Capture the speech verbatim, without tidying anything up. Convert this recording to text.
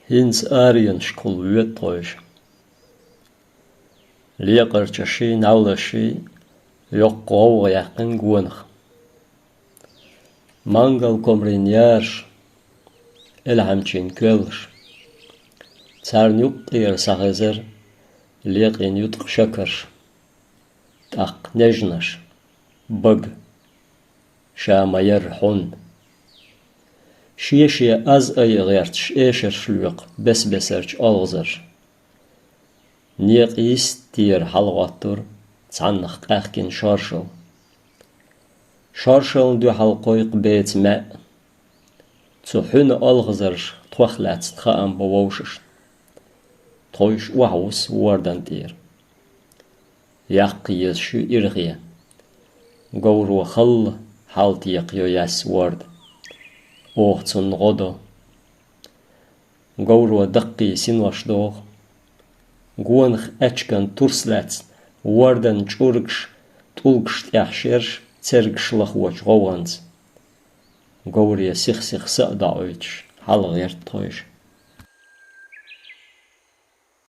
ХӀинца аренашкахула воьду тхойша. Лекъарчаший, нӀовлаший йоккха гӀовгӀа яьккхина гонах. Мангал комарийн яраш, элхьамчин коьллаш. Царна юккъера схьахезар лекъина юткъа шакарш, тӀаккха нежанаш, бага, ша ма-ярра хьун. Шен-шен аз айа гӀерташ эшарш лоькху бес-бесарчу олхазарша. Некъ йистера хьалагӀоттура цхьаннах къаьхкина шоршалла. Шоршаллана дуьхьал кхойкху беца маьӀ. Цу хьуьнан олхазарша тхох лаьцна хаам бо вовшашна. Тхойша охьавуссу вордан тӀера. Яккха езаш ю ирхе. Говро халла хьалтекхайо яьсса ворда. Оха цунна гӀо до. Говро даккхий синош доху. Гонах аьчкан турс лаьцна, вордан чӀургаш, тӀулгаш тӀехь шерш, цергаш лахочу гӀовгӀанца. Говре сих-сиха са а доӀуьйтуш, хьалагӀерта тхойша.